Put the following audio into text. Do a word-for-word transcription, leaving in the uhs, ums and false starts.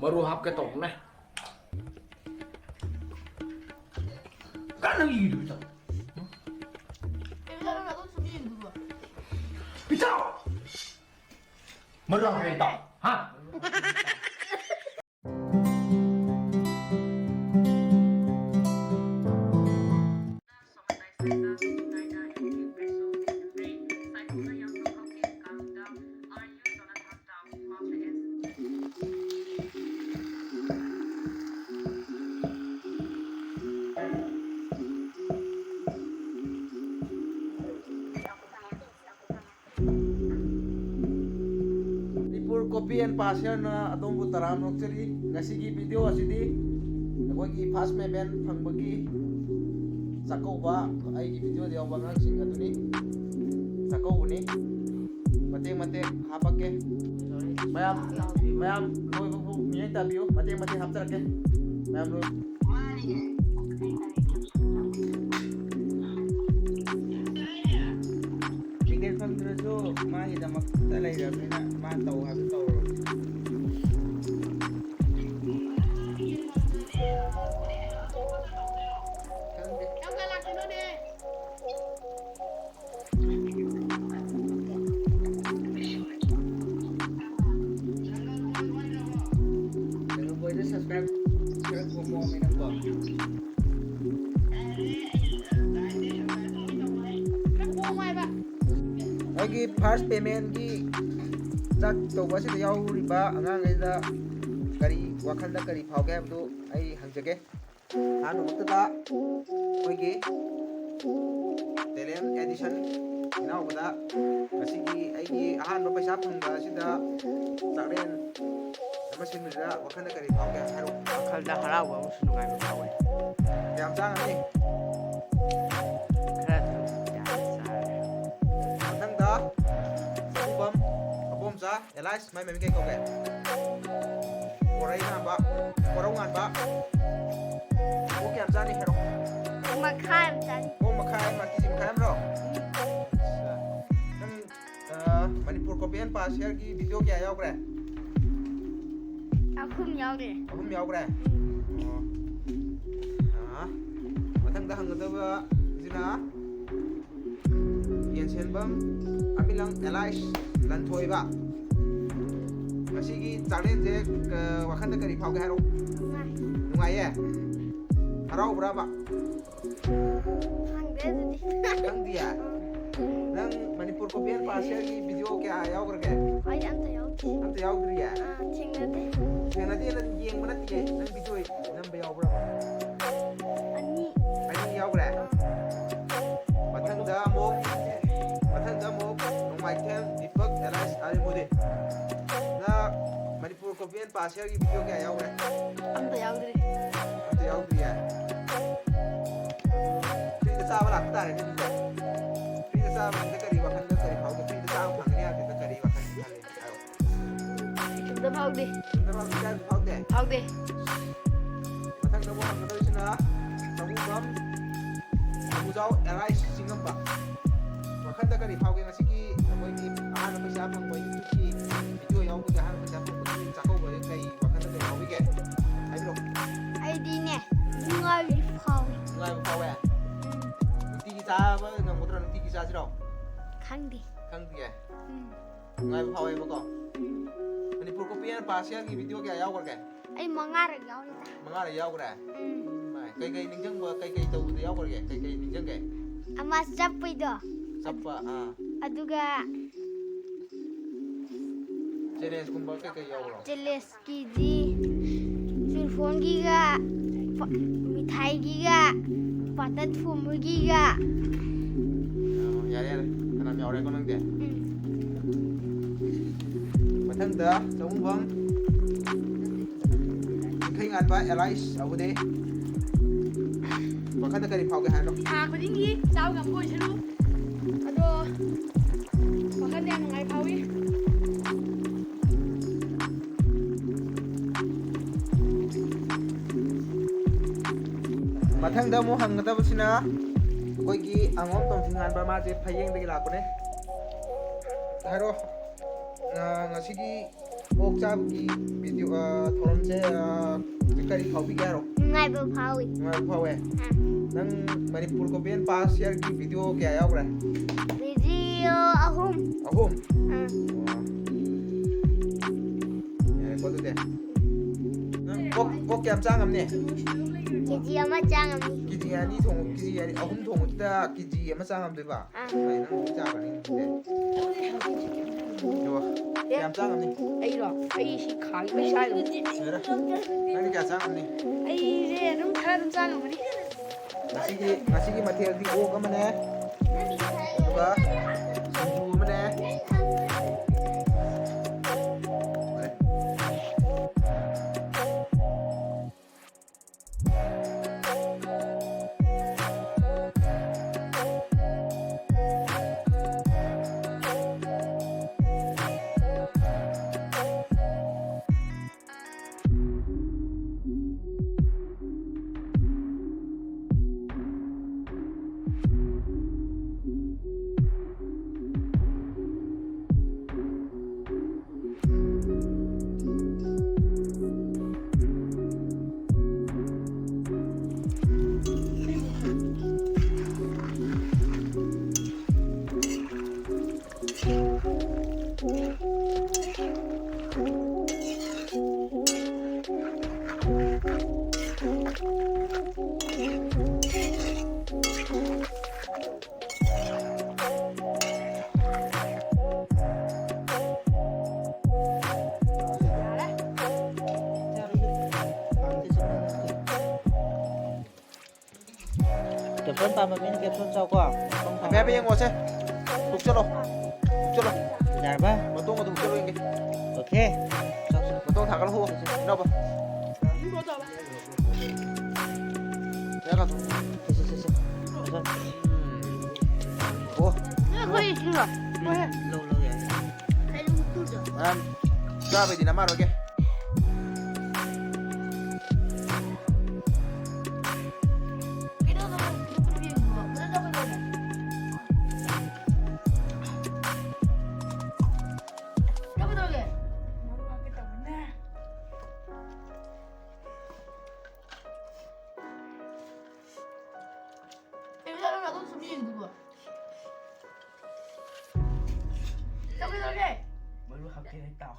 ꯃꯔꯨ ꯍꯥꯞꯀꯦ ꯇꯧꯕꯅꯦ꯫ ꯀꯟꯅ ꯏꯔꯤꯕ ꯇꯧ꯫ ꯄꯤꯇꯥꯎ! ꯃꯔꯨ ꯍꯥꯞꯀꯦ ꯇꯧ꯫ ꯍꯥ? ꯃꯅꯤꯄꯨꯔ ꯀꯣꯄꯤ ꯑꯦꯟ ꯄꯥꯁꯤꯌꯔꯅ ꯑꯗꯣꯝꯕꯨ ꯇꯔꯥꯝꯅ ꯑꯣꯛꯆꯔꯤ꯫ ꯉꯁꯤꯒꯤ ꯚꯤꯗꯤꯑꯣ ꯑꯁꯤꯗꯤ ꯑꯩꯈꯣꯏꯒꯤ ꯐꯥꯔꯁ ꯄꯦꯃꯦꯟ ꯐꯪꯕꯒꯤ ꯆꯥꯛꯀꯧꯕ, ꯑꯩꯒꯤ ꯚꯤꯗꯤꯑꯣꯗ ꯌꯥꯎꯕ ꯑꯉꯥꯡꯁꯤꯡ ꯑꯗꯨꯅꯤ꯫ ꯆꯥꯛꯀꯧꯕꯅꯤ꯫ ꯃꯇꯦꯛ ꯃꯇꯦꯛ ꯍꯥꯄꯛꯀꯦ꯫ ꯃꯌꯥꯝ, ꯃꯌꯥꯝ ꯂꯣꯏꯕꯕꯨ ꯃꯤꯠꯌꯦꯡ ꯇꯥꯕꯤꯌꯨ꯫ ꯃꯇꯦꯛ ꯃꯇꯦꯛ ꯍꯥꯞꯆꯔꯛꯀꯦ꯫ ꯃꯌꯥꯝ ꯂꯣꯏ꯫ ꯇꯤꯀꯦꯠ ꯐꯪꯗ꯭ꯔꯁꯨ ꯃꯥꯒꯤꯗꯃꯛꯇ ꯂꯩꯔꯕꯅꯤꯅ ꯃꯥ ꯇꯧ ꯍꯥꯏꯕꯗꯨ ꯇꯧꯔꯣ꯫ ꯈꯪꯗꯦ꯫ ꯀꯩꯅꯣ, ꯕꯣꯏꯗ subscribe ꯈꯔ ꯈꯣꯝꯃꯣ ꯃꯤ ꯅꯪꯕꯣ꯫ ꯑꯩꯒꯤ ꯐꯥꯔꯁ ꯄꯦꯃꯦꯟꯒꯤ ꯆꯥꯛ ꯇꯧꯕ ꯑꯁꯤꯗ ꯌꯥꯎꯔꯤꯕ ꯑꯉꯥꯡꯈꯩꯗ ꯀꯔꯤ ꯋꯥꯈꯜꯗ ꯀꯔꯤ ꯐꯥꯎꯒꯦ ꯍꯥꯏꯕꯗꯨ ꯑꯩ ꯍꯪꯖꯒꯦ꯫ ꯑꯍꯥꯟꯕꯃꯛꯇꯗ ꯑꯩꯈꯣꯏꯒꯤ ꯇꯦꯂꯦꯟ ꯑꯦꯗꯤꯁꯟ ꯏꯅꯥꯎꯕꯗ ꯉꯁꯤꯒꯤ ꯑꯩꯒꯤ ꯑꯍꯥꯟꯕ ꯄꯩꯁꯥ ꯐꯪꯕ ꯑꯁꯤꯗ ꯆꯥꯛꯂꯦꯟ ꯑꯃ ꯁꯤꯟꯕꯁꯤꯗ ꯋꯥꯈꯜꯗ ꯀꯔꯤ ꯐꯥꯎꯒꯦ ꯍꯥꯏꯔꯛꯑꯣ꯫ ꯋꯥꯈꯜꯗ ꯍꯔꯥꯎꯕ ꯑꯃꯁꯨꯡ ꯅꯨꯡꯉꯥꯏꯕ ꯐꯥꯎꯋꯦ꯫ ꯀꯌꯥꯝ ꯆꯥꯔꯅꯤ? ꯈꯔ ꯑꯗꯨꯝ ꯌꯥꯝꯅ ꯆꯥꯔꯦ꯫ ꯃꯊꯪꯗ ꯁꯥꯃꯨꯕꯝ, ꯑꯄꯣꯝꯆꯥ, ꯑꯦꯂꯥꯏꯁ, ꯃꯥꯏ ꯃꯃꯤꯡ ꯀꯩ ꯀꯧꯒꯦ? ꯀꯣꯔꯩ ꯉꯥꯟꯕ, ꯀꯣꯔꯧ ꯉꯥꯟꯕ꯫ ꯑꯣꯛ ꯀꯌꯥꯝ ꯆꯥꯅꯤ ꯍꯥꯏꯔꯣ? ꯃꯈꯥꯏ ꯑꯃ ꯆꯥꯅꯤ꯫ ꯑꯣꯛ ꯃꯈꯥꯏ ꯑꯃ, ꯀꯦꯖꯤ ꯃꯈꯥꯏ ꯑꯃꯔꯣ? ꯅꯪ, ꯑ, ꯃꯅꯤꯄꯨꯔ ꯀꯣꯄꯤ ꯑꯦꯟ ꯄꯥꯁꯤꯌꯔꯒꯤ ꯚꯤꯗꯤꯑꯣ ꯀꯌꯥ ꯌꯥꯎꯈ꯭ꯔꯦ? ꯑꯍꯨꯝ ꯌꯥꯎꯔꯦ꯫ ꯑꯍꯨꯝ ꯌꯥꯎꯈ꯭ꯔꯦ? ꯑꯣ꯫ ꯑꯥ, ꯃꯊꯪꯗ ꯍꯪꯒꯗꯕꯁꯤꯅ ꯌꯦꯟꯁꯦꯟꯕꯝ ꯑꯃꯤꯂꯪ ꯑꯦꯂꯥꯏꯁ ꯂꯟꯊꯣꯏꯕ꯫ ꯉꯁꯤꯒꯤ ꯆꯥꯛꯂꯦꯟꯁꯦ, ꯀ-, ꯋꯥꯈꯜꯗ ꯀꯔꯤ ꯐꯥꯎꯒꯦ ꯍꯥꯏꯔꯣ? ꯅꯨꯡꯉꯥꯏ꯫ ꯅꯨꯡꯉꯥꯏꯌꯦ? ꯍꯔꯥꯎꯕ꯭ꯔꯕ? ꯈꯪꯗꯦ ꯑꯗꯨꯗꯤ꯫ ꯈꯪꯗꯤꯌꯦ? ꯅꯪ ꯃꯅꯤꯄꯨꯔ ꯀꯣꯄꯤ ꯑꯦꯟ ꯄꯥꯔꯁꯦꯜꯒꯤ ꯚꯤꯗꯤꯑꯣ ꯀꯌꯥ ꯌꯥꯎꯈ꯭ꯔꯒꯦ? ꯑꯩ ꯑꯝꯇ ꯌꯥꯎꯗꯦ꯫ ꯑꯝꯇ ꯌꯥꯎꯗ꯭ꯔꯤꯌꯦ? ꯑꯥ, ꯊꯦꯡꯅꯗꯦ꯫ ꯊꯦꯡꯅꯗꯦ, ꯅꯪ ꯌꯦꯡꯕ ꯅꯠꯇꯤꯌꯦ, ꯅꯪ ꯚꯤꯗꯤꯑꯣ ꯅꯝꯕ ꯌꯥꯎꯕ꯭ꯔꯕ? ꯑꯅꯤ꯫ ꯑꯅꯤ ꯌꯥꯎꯈ꯭ꯔꯦ? ꯃꯊꯪꯗ ꯑꯃꯨꯛ, ꯃꯊꯪꯗ ꯑꯃꯨꯛ ꯅꯣꯡꯃꯥꯏꯊꯦꯝ ꯗꯤꯄꯛ ꯑꯦꯂꯥꯏꯁ ꯑꯥꯔꯤꯃꯨꯗꯤꯟ꯫ ꯅꯪ ꯃꯅꯤꯄꯨꯔ ꯀꯣꯄꯤ ꯑꯦꯟ ꯄꯥꯔꯁꯦꯜꯒꯤ ꯚꯤꯗꯤꯑꯣ ꯀꯌꯥ ꯌꯥꯎꯈ꯭ꯔꯦ? ꯑꯝꯇ ꯌꯥꯎꯗ꯭ꯔꯤ꯫ ꯑꯝꯇ ꯌꯥꯎꯗ꯭ꯔꯤꯌꯦ? ꯐ꯭ꯔꯤꯗ ꯆꯥꯕ ꯂꯥꯛꯄ ꯇꯥꯔꯦꯅꯦ ꯑꯗꯨꯗꯤ꯫ ꯐ꯭ꯔꯤꯗ ꯆꯥꯕꯁꯤꯗ ꯀꯔꯤ ꯋꯥꯈꯜꯗ ꯀꯔꯤ ꯐꯥꯎꯒꯦ? ꯐ꯭ꯔꯤꯗ ꯆꯥꯕ ꯐꯪꯒꯅꯤ ꯍꯥꯏꯕꯁꯤꯗ ꯀꯔꯤ ꯋꯥꯈꯜ ꯈꯜꯂꯤ? ꯍꯥꯏꯔꯣ꯫ ꯀꯩꯁꯨꯝꯇ ꯐꯥꯎꯗꯦ꯫ ꯀꯩꯁꯨꯝꯇ ꯐꯥꯎꯗꯦ, ꯏꯀꯥꯏꯕ ꯐꯥꯎꯗꯦ? ꯐꯥꯎꯗꯦ꯫ ꯃꯊꯪꯗ ꯑꯃꯨꯛ ꯍꯪꯒꯗꯧꯔꯤꯁꯤꯅ ꯁꯃꯨꯕꯝ, ꯁꯃꯨꯖꯥꯎ ꯑꯦꯂꯥꯏꯁ ꯆꯤꯡꯉꯝꯕ꯫ ꯋꯥꯈꯜꯗ ꯀꯔꯤ ꯐꯥꯎꯒꯦ? ꯉꯁꯤꯒꯤ ꯑꯩꯈꯣꯏꯒꯤ ꯑꯍꯥꯟꯕ ꯄꯩꯁꯥ ꯐꯪꯕ YouTubeꯀꯤ ꯚꯤꯗꯤꯑꯣ ꯌꯥꯎꯕꯒꯤ ꯑꯍꯥꯟꯕ ꯄꯩꯁꯥ ꯐꯪꯕꯒꯤ ꯆꯥꯛꯀꯧꯕꯁꯦ ꯀꯔꯤ ꯋꯥꯈꯜꯗ ꯀꯔꯤ ꯐꯥꯎꯕꯤꯒꯦ? ꯍꯥꯏꯕꯤꯔꯛꯑꯣ꯫ ꯑꯩꯗꯤꯅꯦ, ꯅꯨꯡꯉꯥꯏꯕꯗꯤ ꯐꯥꯎꯏ꯫ ꯅꯨꯡꯉꯥꯏꯕ ꯐꯥꯎꯋꯦ? ꯅꯨꯡꯇꯤꯒꯤ ꯆꯥꯕ ꯉꯝꯒꯗ꯭ꯔꯣ? ꯅꯨꯡꯇꯤꯒꯤ ꯆꯥꯁꯤꯔꯣ? ꯈꯪꯗꯦ꯫ ꯈꯪꯗꯤꯌꯦ? ꯎꯝ꯫ ꯅꯨꯡꯉꯥꯏꯕ ꯐꯥꯎꯋꯦꯕꯀꯣ? ꯃꯅꯤꯄꯨꯔ ꯀꯣꯄꯤ ꯑꯦꯟ ꯄꯥꯔꯁꯦꯜꯒꯤ ꯚꯤꯗꯤꯑꯣ ꯀꯌꯥ ꯌꯥꯎꯈ꯭ꯔꯒꯦ? ꯑꯩ ꯃꯉꯥꯔꯛ ꯌꯥꯎꯔꯤꯗ꯫ ꯃꯉꯥꯔꯛ ꯌꯥꯎꯈ꯭ꯔꯦ? ꯎꯝ꯫ ꯃꯥꯏ, ꯀꯩꯀꯩ ꯅꯤꯡꯁꯤꯡꯕ, ꯀꯩꯀꯩ ꯇꯧꯕꯗ ꯌꯥꯎꯈ꯭ꯔꯒꯦ? ꯀꯩꯀꯩ ꯅꯤꯡꯁꯤꯡꯒꯦ? ꯑꯃ ꯆꯞꯄꯩꯗꯣ꯫ ꯆꯞꯄ, ꯑꯥ꯫ ꯑꯗꯨꯒ ꯆꯦꯂꯦꯟꯖꯀꯨꯝꯕ ꯀꯩꯀꯩ ꯌꯥꯎꯕ꯭ꯔꯣ? ꯆꯦꯂꯦꯟꯖꯀꯤꯗꯤ ꯆꯨꯔꯐꯣꯟꯒꯤꯒ, ꯄ-, ꯃꯤꯊꯥꯏꯒꯤꯒ, ꯄꯥꯇꯟ ꯊꯣꯡꯕꯒꯤꯒ꯫ ꯑꯣ, ꯌꯥꯔꯦ, ꯌꯥꯔꯦ꯫ ꯐꯅꯌꯥꯝ ꯌꯥꯎꯔꯦꯀꯣ ꯅꯪꯗꯤ꯫ ꯎꯝ꯫ ꯃꯊꯪꯗ ꯆꯥꯛꯈꯨꯝꯐꯝ ꯏꯈꯩ ꯉꯥꯟꯕ ꯑꯦꯂꯥꯏꯁ ꯑꯕꯨꯗꯤ꯫ ꯋꯥꯈꯜꯗ ꯀꯔꯤ ꯐꯥꯎꯒꯦ ꯍꯥꯏꯔꯣ? ꯊꯥ ꯈꯨꯗꯤꯡꯒꯤ ꯆꯥꯕ ꯉꯝꯕ ꯑꯣꯏꯁꯅꯨ꯫ ꯑꯗꯣ ꯋꯥꯈꯜꯗ ꯌꯥꯝ ꯅꯨꯡꯉꯥꯏ ꯐꯥꯎꯏ꯫ ꯃꯊꯪꯗ ꯑꯃꯨꯛ ꯍꯪꯒꯗꯕꯁꯤꯅ ꯑꯩꯈꯣꯏꯒꯤ ꯑꯉꯣꯝ ꯇꯣꯝꯊꯤꯟ ꯉꯥꯟꯕ, ꯃꯥꯁꯦ ꯐꯌꯦꯡꯗꯒꯤ ꯂꯥꯛꯄꯅꯦ꯫ ꯍꯥꯏꯔꯣ, ꯑ, ꯉꯁꯤꯒꯤ ꯑꯣꯛ ꯆꯥꯕꯒꯤ ꯚꯤꯗꯤꯑꯣ, ꯑ, ꯊꯧꯔꯝꯁꯦ, ꯑ, ꯀꯔꯤ ꯐꯥꯎꯕꯤꯒꯦ ꯍꯥꯏꯔꯣ? ꯅꯨꯡꯉꯥꯏꯕ ꯐꯥꯎꯏ꯫ ꯅꯨꯡꯉꯥꯏꯕ ꯐꯥꯎꯋꯦ? ꯑꯥ꯫ ꯅꯪ ꯃꯅꯤꯄꯨꯔ ꯒꯣꯕꯦꯟ ꯄꯥꯁ ꯌꯔꯒꯤ ꯚꯤꯗꯤꯑꯣ ꯀꯌꯥ ꯌꯥꯎꯈ꯭ꯔꯦ? ꯚꯤꯗꯤꯑꯣ ꯑꯍꯨꯝ꯫ ꯑꯍꯨꯝ? ꯑꯥ꯫ ꯑꯣ꯫ ꯌꯥꯔꯦꯀꯣ ꯑꯗꯨꯗꯤ꯫ ꯅꯪ ꯑꯣꯛ, ꯑꯣꯛ ꯀꯌꯥꯝ ꯆꯥ ꯉꯝꯅꯤ? ꯀꯦ ꯖꯤ ꯑꯃ ꯆꯥ ꯉꯝꯅꯤ꯫ ꯀꯦ ꯖꯤ ꯑꯅꯤ ꯊꯣꯡ-, ꯀꯦ ꯖꯤ ꯑꯅꯤ, ꯑꯍꯨꯝ ꯊꯣꯡꯕꯗꯨꯗ ꯀꯦ ꯖꯤ ꯑꯃ ꯆꯥ ꯉꯝꯗꯣꯏꯕ? ꯑꯥ꯫ ꯐꯩ, ꯅꯪ ꯆꯥꯈ꯭ꯔꯅꯤ ꯑꯗꯨꯗꯤ꯫ ꯑꯗꯨꯒ ꯑꯦ? ꯀꯌꯥꯝ ꯆꯥ ꯉꯝꯅꯤ? ꯑꯩꯔꯣ? ꯑꯩ ꯁꯤ ꯈꯥꯡ ꯂꯣꯏ ꯆꯥꯏ꯫ ꯌꯥꯔꯦ꯫ ꯅꯪꯗꯤ ꯀꯌꯥ ꯆꯥ ꯉꯝꯅꯤ? ꯑꯩꯁꯦ ꯑꯗꯨꯝ ꯈꯔ ꯑꯗꯨꯝ ꯆꯥ ꯉꯝꯃꯅꯤ꯫ ꯉꯁꯤꯒꯤ, ꯉꯁꯤꯒꯤ ꯃꯊꯦꯜꯗꯤ ꯑꯣꯛ ꯑꯃꯅꯦ, ꯑꯗꯨꯒ ꯁꯤꯡꯖꯨ ꯑꯃꯅꯦ꯫ ꯀꯦꯞꯁꯣꯟ ꯄꯥꯝꯕ ꯃꯤꯅ ꯀꯦꯞꯁꯣꯟ ꯆꯥꯎꯀꯣ꯫ ꯍꯥꯏꯐꯦꯠ ꯍꯥꯏꯐꯦꯠ ꯌꯦꯡꯉꯣꯁꯦ꯫ ꯍꯨꯛꯆꯜꯂꯣ꯫ ꯍꯨꯛꯆꯜꯂꯣ꯫ ꯌꯥꯔꯕ? ꯃꯇꯣꯡ ꯑꯗꯨꯝ ꯍꯨꯛꯆꯜꯂꯣ ꯌꯦꯡꯒꯦ꯫ ꯑꯣꯀꯦ꯫ ꯆꯥꯎ, ꯆꯥꯎ꯫ ꯃꯇꯣꯡ ꯊꯥꯡꯒꯠꯂꯣ ꯍꯨꯛꯑꯣ꯫ ꯏꯅꯥꯎꯄꯥ꯫ ꯀꯌꯥ ꯀꯥ? ꯁꯦ, ꯁꯦ, ꯁꯦ, ꯁꯦ꯫ ꯎꯝ꯫ ꯑꯣ꯫ ꯑꯩꯈꯣꯏ ꯏꯁꯤꯡꯂꯣ? ꯎꯝ, ꯂꯧ, ꯂꯧ, ꯌꯥꯏ, ꯌꯥꯏ꯫ ꯃꯌꯥꯝ ꯆꯥꯕꯩꯗꯤ ꯅꯝꯃꯔꯣꯏꯒꯦ꯫ ꯁꯨꯝ ꯌꯦꯡꯗꯨꯕꯣ꯫ ꯇꯧꯒꯦ, ꯇꯧꯒꯦ꯫ ꯃꯔꯨ ꯍꯥꯞꯀꯦ ꯇꯥꯎ꯫